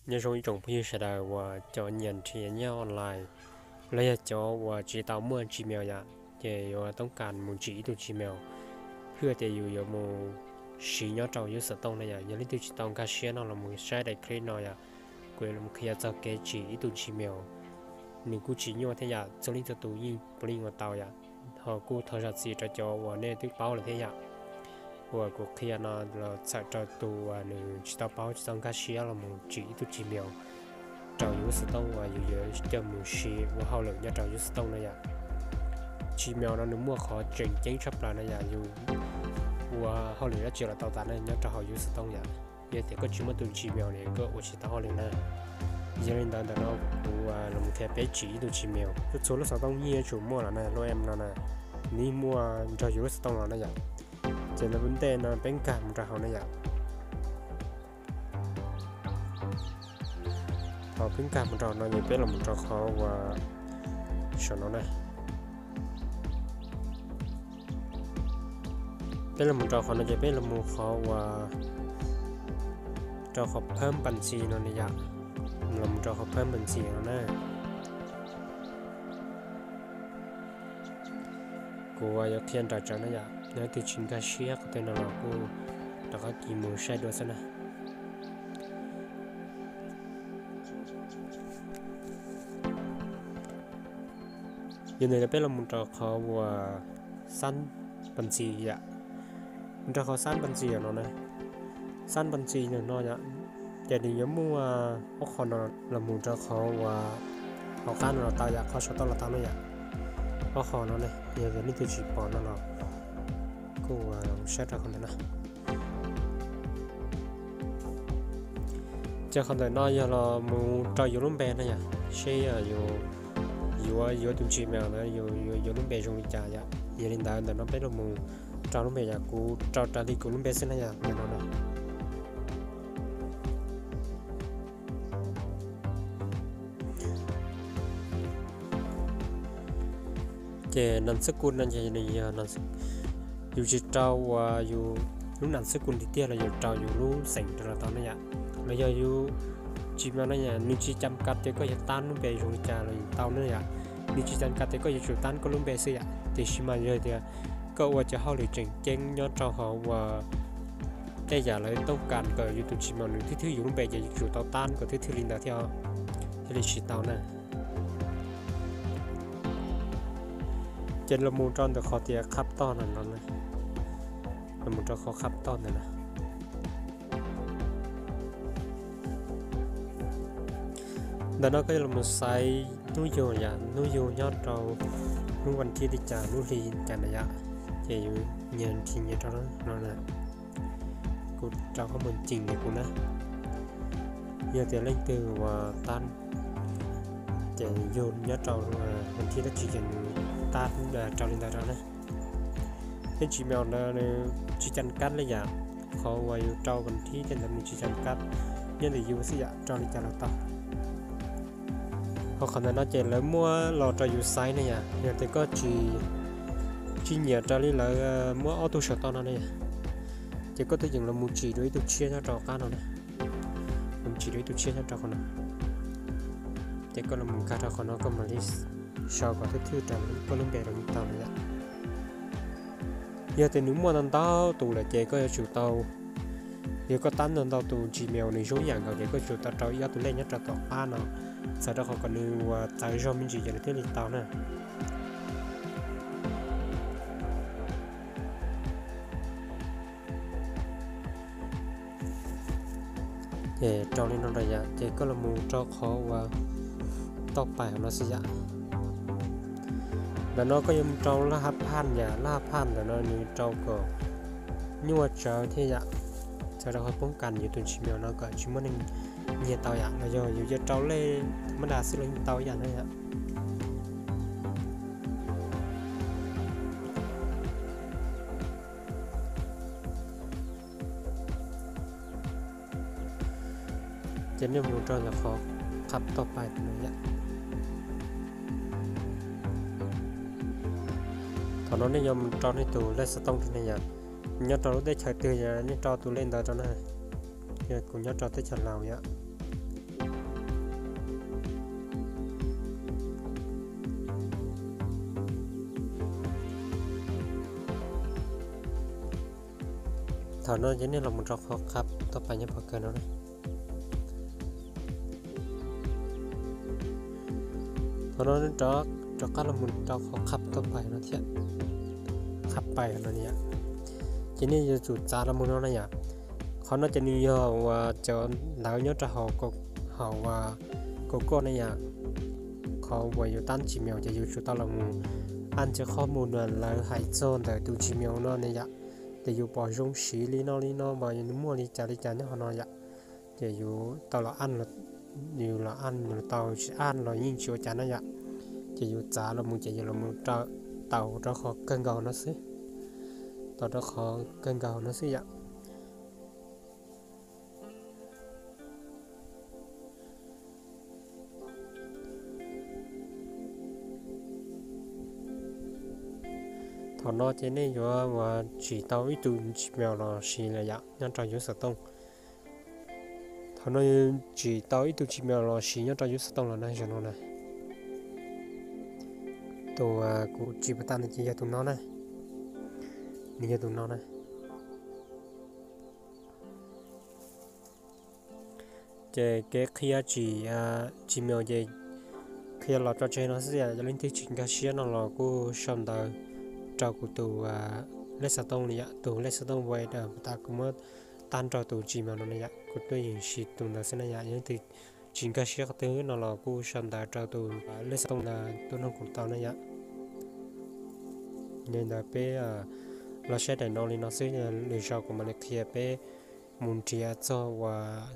Nyob zoo ib tsoom phooj ywg sawv daws uas cov nyiam nrhiav nyiaj online los yog cov uas tsis tau muaj Gmail yom, ces yuav toob kas mus tsim ib tug Gmail, hwj tias yus yuav mus siv nyob rau Yus Xov Tooj na yom. Yog leej twg tsis tau nkag siab no los mus saib daim clip no yom, kuv yuav los qhia txog kev tsim ib tug Gmail. Nws kuj tsis nyuaj thiab yom, txhua leej txhua tus yeej puav leej ua tau yom. Ho kuj thov zam txim rau cov uas nej twb paub lawm thiab yom, uas kuv qhia no los txhawm rau tus uas nws tsis tau paub tsis tau nkag siab los mus tsim ib tug Gmail rau Yus Xov Tooj uas yus yuav coj mus siv ua hauj lwm nyob rau Yus Xov Tooj na yom. Gmail no nws muaj qhov tseem ceeb tshaj plaws na yom, yus ua hauj lwm dab tsi los tau tas na nyob rau hauv Yus Xov Tooj yom. Yog tias koj tsis muaj tus Gmail ne koj ua tsis tau hauj lwm na. Yog li ntawd ntawm no kuv los qhia peb tsim ib tug Gmail. Txhua txhua lub xov tooj yeej yuav tsum muaj los na, lub app no na, nws muaj nrog yus lub xov tooj los na yom. Ces ntawm ntej no peb nkag mus rau hauv na yom. Thaum peb nkag mus rau no ces peb los mus rau qhov uas saum no na. Peb los mus rau qhov no ces peb los mus qhov uas rau qhov phab npas ntxis no na yom. Los mus rau qhov phab npas ntxis no na. Kuv yuav qhia nrawm tsawv na yom, yog leej twg tsis nkag siab qhov twg no los kuj rov qab kis mus saib dua xwb na. Yog li ntawd peb los mus rau qhov uas xab npas ntxis yom, mus rau qhov xab npas ntxis no na. Xab npas ntxis no yom, ces nws yuav muaj ob qho no los mus rau qhov uas hauv qab no los tau yom, qhov saum toj los tau na yom. Ob qho no ne, yog tias leej twg tsis pom no los kuj saib rau qhov ntawm no. Ces qhov ntawm no yog los mus rau yus lub npe na yom, seb yus yuav yuav tus Gmail ntawd yus yuav lub npe zoo li cas yom. Yog li ntawd ntawm no peb los mus rau lub npe yom, kuv rau raws li kuv lub npe xwb na yom, ntawm no na. Ces nam xab kus no ces nws yog, yus tsis rau uas yus lub nam xab kus tiag tiag los yus rau yus lub xeem rau los tau na yom. Los yog yus Gmail no yom, nws tsis cam kav tias koj yuav tab lub npe zoo li cas los yus tau na yom. Nws tsis cam kav tias koj yuav tsum tab koj lub npe xwb yom. Tiam sis mas yog tias koj ua cov hauj lwm tseem ceeb nyob rau hauv uas tej yam lawv toob kas kom yus tus Gmail nws thwb thwb yus lub npe ces yus tsum tau tab kom thwb thwb li ntawd thiaj, thiaj li siv tau na. Ces los mus rau ntawm qhov tias khab toj no, los mus rau qhov khab toj ntawm no. Ntawm no koj yuav los mus xaiv hnub yug yom, hnub yug nyob rau hnub vas thib li cas, hnub hli li cas na yom. Ces yus nyias nrhiav nyias rau no na. Kuv rau qhov mus ceem li kuv na. Yog tias leej twg uas tab ces yug nyob rau vas thib dab tsi ces nws tab rau li ntawd rau na. Thiab Gmail ntawd nws tsis cam kav li yom, qhov uas yus rau vas thib tej ntawd nws tsis cam kav, nyob ntawm yus xwb yom, rau li cas los tau. Ho qhov ntawm no ces lawv muab los rau yus xaiv ne yom, yog tias koj tsis, tsis nyiam raws li lawv muab ob tug saum toj no ne yom, ces koj twb yeej los mus tsim dua ib tug tshiab nyob rau qab no na. Los tsim dua ib tug tshiab nyob rau qhov no. Ces koj los mus nkag rau qhov no koj mam li sau kom thwb thwb raws koj lub npe los yeej tau na yom. Yog tias nws muaj ntau ntau tus lawm ces koj yuav tsum tau, yog koj tab ntau ntau tus Gmail nws zoo ib yam nkaus ces koj tsum tau rau ib ob tus lej nyob rau tom qab no, txhawm rau qhov kom nws uas txawv zog me ntsis ces nws thiaj li tau na. Ces rau li no rau yom, ces koj los mus rau qhov uas toj pais hauv no xwb yom. Ntawm no koj yuav mus rau laj hab phaj yom, laj hab phaj ntawm no nws rau kom nyuaj tsawv thiab yom. Txhawm rau qhov poob kas yus tus Gmail no kom tsis muaj neeg nyiag tau yom, los yog yus yuav rau lej thas mas das xwb los yeej tau ib yam na yom. Ces nej mus rau ntawm qhov khab toj pais no yom. Thaum no nej yuav mus rau nej tus lej xov tooj rau nej yom. Nyob rau lub teb chaws twg yom nej rau tus lej ntawd rau na. Yog kuv nyob rau teb chaws Laus yom. Thaum no ces nej los mus rau qhov qhab toj pais nyob pov kawg no. Thaum no rov qab los mus rau qhov qhab toj pais no thiab, qhab pais no yom. Ces nej yuav tsum txav los mus no na yom. Qhov no ces nws yog uas cov ntawv nyob rau hauv, hauv uas Google na yom. Qhov uas yus tab Gmail ces yus tsum tau los mus ab ntsis qhov mus lawv hais txog ntawm tus Gmail no na yom. Ces yus pom zoo siv li no li no mas nws muaj li cas li cas nyob qhov no yom. Ces yus tau los, yus los ab, yus tau tsis ab los yeej tsis ua cas na yom. Ces yus txav los mus ces yus los mus tau rau qhov kawg nkaus no xwb, tau rau qhov kawg nkaus no xwb yom. Thaum no ces nej yuav uas tsim tau ib tug Gmail los siv lawm yom nyob rau yus xov tooj. Thaum no tsim tau ib tug Gmail los siv nyob rau yus xov tooj los na, zaum no na. Tus kuv tsim pas tas no ces yog tus no na, nws yog tus no na. Ces kev qhia tsim Gmail ces qhia los tso tseg no xwb yom. Yog leej twg tsis nkag siab no los kuj sau ntawv rau kuv tus lej xov tooj li yom, tus lej xov tooj Viber tas kuv muab tab nrog tus Gmail no na yom. Kuv tuaj yeem siv tus ntawd xwb na yom. Yog leej twg tsis nkag siab qhov twg no los kuj sau ntawv rau tus lej xov tooj ntawd tuaj nrog kuv tau na yom. Yog li ntawd peb los saib daim no li no xwb, lwm zaus kuv mam li qhia peb mus nrhiav txog uas